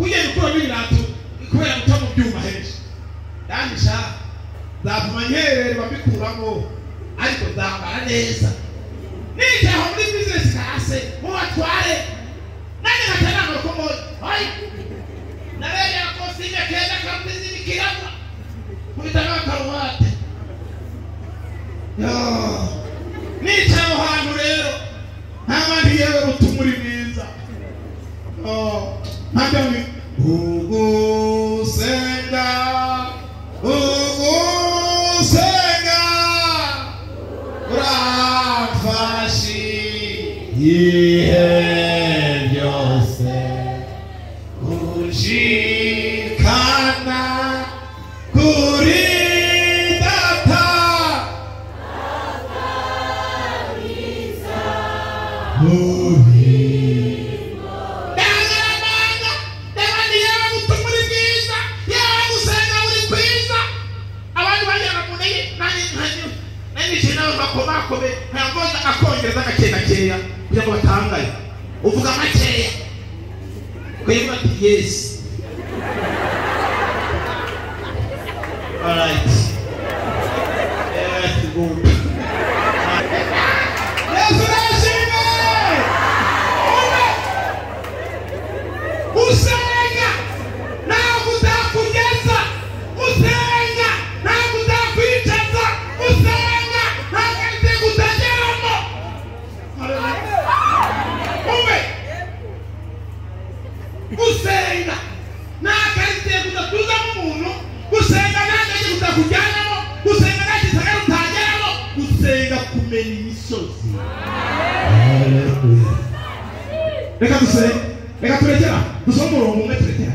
Kugenda ukuramo ibirato kubera guca mu byuma henshi. Ndanisha nzavuma nkererwa mbikuramo ariko nzambara neza. Nicaye aho muri business class mubatware nanjye nkaca nambara uko mbonye. Oya narebye akosime keza kameze ibikirabura nkubita n'akaruvati. Nicaye aho hantu rero nta bandi yewe rutumuri mwiza. Ntajya ugusenga ugusenga uramfasha ibihe byose gushikana kuri data Ndagaragara ndabandi yewe gutumuri bwiza yewe gusenga uri kwiza. Abandi bagera mu ntege nanjye nawe bakomakome ntabwo akongereza gake gakeya kugira ngo batangaye uvuga makeya kugira ati yes all right yes good. Yesu nashimwe. Usenga ntabwo utakugeza, usenga ntabwo utakwicaza, usenga ntabwo intego utageramo. Umve, gusenga nta karitsiye udatuzamo umuntu, gusenga nta gace utakujyanamo, gusenga nta gisagara utageramo, gusenga kumena imisozi. Reka dusenge, reka turekera dusome umurongo umwe turekera.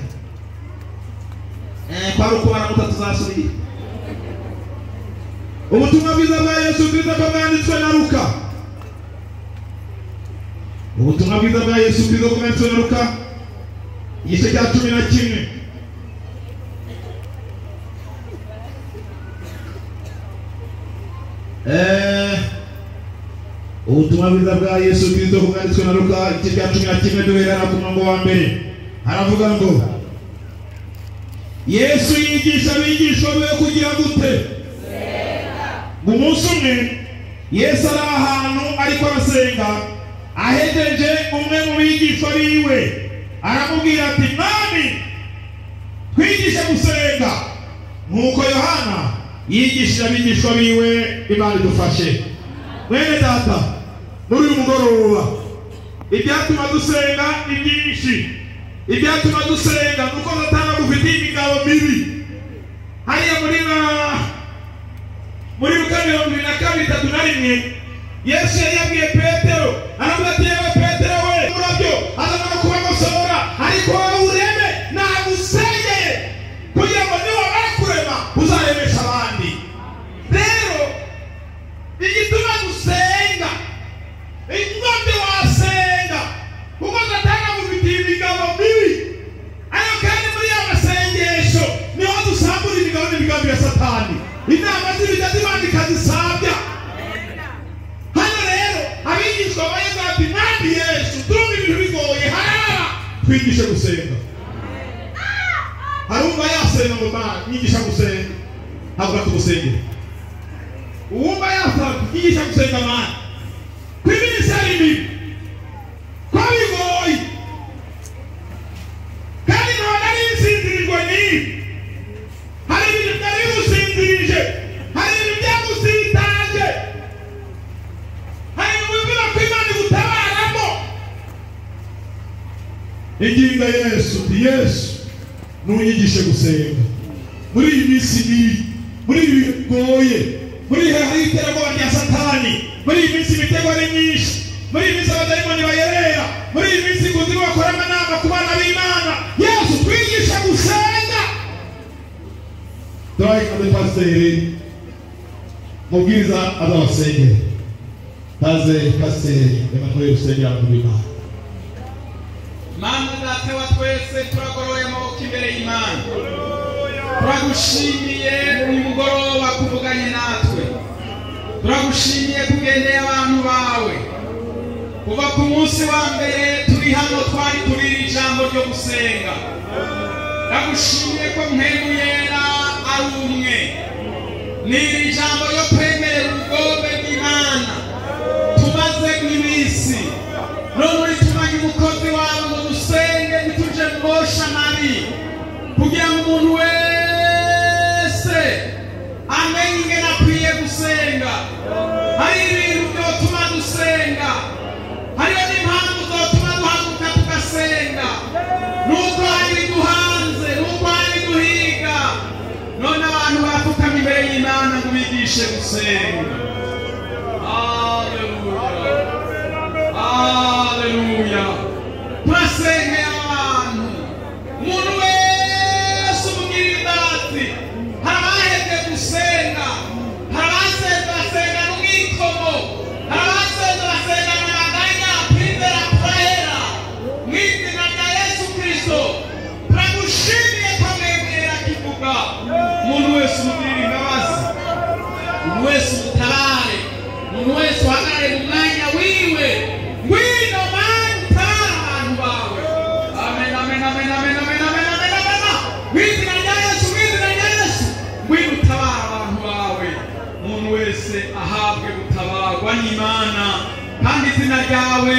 Kwari ukubara tuzasubira. Ubutumwa bwiza bwa Yesu Kristo ko bwanditswe na Luka. Ubutumwa bwiza bwa Yesu Kristo ko bwanditswe na Luka igice cya 11. Ubutumwa bwiza bwa Yesu Kristo ko bwanditswe na Luka igice cya 11 duhera ku murongo wa mbere. Haravuga ngo Yesu yigisha abigishwa be kugira gute? Ngo umunsi umwe Yesu ari ahantu ariko arasenga, ahejeje umwe mu bigishwa biwe aramubwira ati Mwami twigishe gusenga nk'uko Yohana yigishije abigishwa biwe. Imana idufashe. Mwene data, muri uyu mugoroba ibyatuma dusenga ni byinshi. Ibyatuma dusenga nuko Satani agufitiye imigabo mibi. Hariya muri Luka 22:31 Yesu yari yabwiye Petero, aravuga ati yewe Petero we, murabyo azana no kubagosora, ariko wowe ureme nagusengeye kugira ngo niwamara kurema uzaremesha abandi. Rero igituma gusenga ingombe wasenga kuko Satani agufitiye imigabo mibi. Ariko kandi muri ya masengesho niho dusambura imigabo n'imigambi ya Satani. Inama z'ibijya z'Imana ikazisabya. Hano rero abigishwa ba Yesu bati Mwami Yesu turumva ibintu bigoye harara twigishe gusenga. Harumva yasenga ngo Mana nyigisha gusenga, ntabwo tugusengera. Uwumva yasaba nyigisha gusenga Mana ko iminsi ari mibi, ko bigoye kandi ntabwo nari nsinzirirwa n'ibi. Hari ibintu byari bigusinzirije, hari ibintu byagusitaje, hari ibintu bivuga ko Imana igutabaramo. Inginga Yesu uti Yesu ntunyigishe gusenga muri iyi minsi mibi, muri ibi bigoye, muri iyi hari iterabwoba rya Satani, muri iyi minsi imitego ari myinshi, muri iyi minsi abadayimoni bayerera, muri iyi minsi kuzimu bakora amanama ku bana b'Imana. Yesu twigishe gusenga. Turaye kaze pasiteri mubwiriza azabasengere. Kaze pasiteri Emmanuel usengera abantu b'Imana. Mana data wa twese turagoroye amaboko imbere y'Imana. Turagushimiye uyu mugoroba kuvuganye natwe. Turagushimiye kugendeye abantu bawe. Kuva ku munsi wa mbere turi hano twari turira ijambo ryo gusenga. gusenga. Ndagushimiye ko Mpwemu Yera ari umwe. Ni iri jambo ryo kwemerera ubugombe bw'Imana tumaze nk'iminsi, none uritumanye umukozi wawe ngo dusenge ntituje mu mosha mabi, kugira ngo umuntu wese amenye ingene akwiye gusenga. Hari ibintu byotuma dusenga, hariho n'impamvu zotuma duhaguruka tugasenga, nuko hari ibiduhanze, nuko hari ibiduhiga. None abantu barapfukama imbere y'Imana ngo bigishe gusenga. Haleluya, haleluya. Turasengeye abantu, umuntu wese umugirira imbabazi. Hari abahevye gusenga, hari abasenze basenga n'umwikomo, hari abasenze basenga n'amaganya. Kwizera kurahera mu izina rya Yesu Kristo. Turagushimiye ko mwemera kivuga. Umuntu wese umugirira imbabazi, umuntu wese umutabare, umuntu wese uhagarare mu mwanya wiwe. Ngwino Mana utabare abantu bawe. Amen, amen, amen, amen, amen, amen, amen, amen. Mu izina rya Yesu, mu izina rya Yesu, ngwino utabare abantu bawe. Umuntu wese ahabwe gutabarwa n'Imana, kandi izina ryawe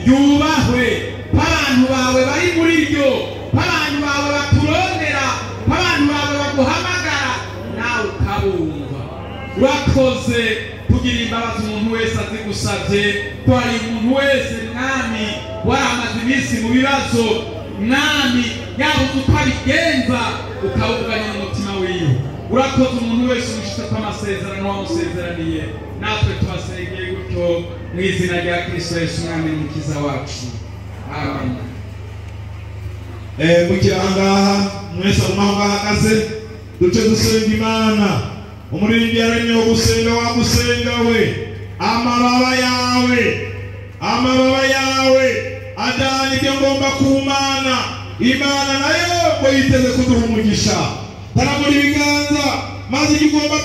ryubahwe, ko abantu bawe bari muri ryo, ko abantu bawe bakurondera, ko abantu bawe baguhamagara, nawe ukabumva. Urakoze kugira imbabazi umuntu wese azigusabye, ko hari umuntu wese Mwami waramaze iminsi mu bibazo, Mwami yabuze uko abigenza, ukawuganya n'umutima wiwe. Urakoze umuntu wese umushitse ko amasezerano wamusezeraniye, natwe tubasengeye gutyo mu izina rya Kristo Yesu Mwami n'Umukiza wacu. Amen. Mukiri ahangaha mwese aguma aho ngaho ahagaze, duce dusenga Imana. Umuririmbyi yaremye wo gusenga, wagusenga we, amababa yawe, amababa yawe ajyana ibyo ngomba ku Mana. Imana nayo ngo yiteze kuduha umugisha. Taramura ibiganza maze ibyo ugomba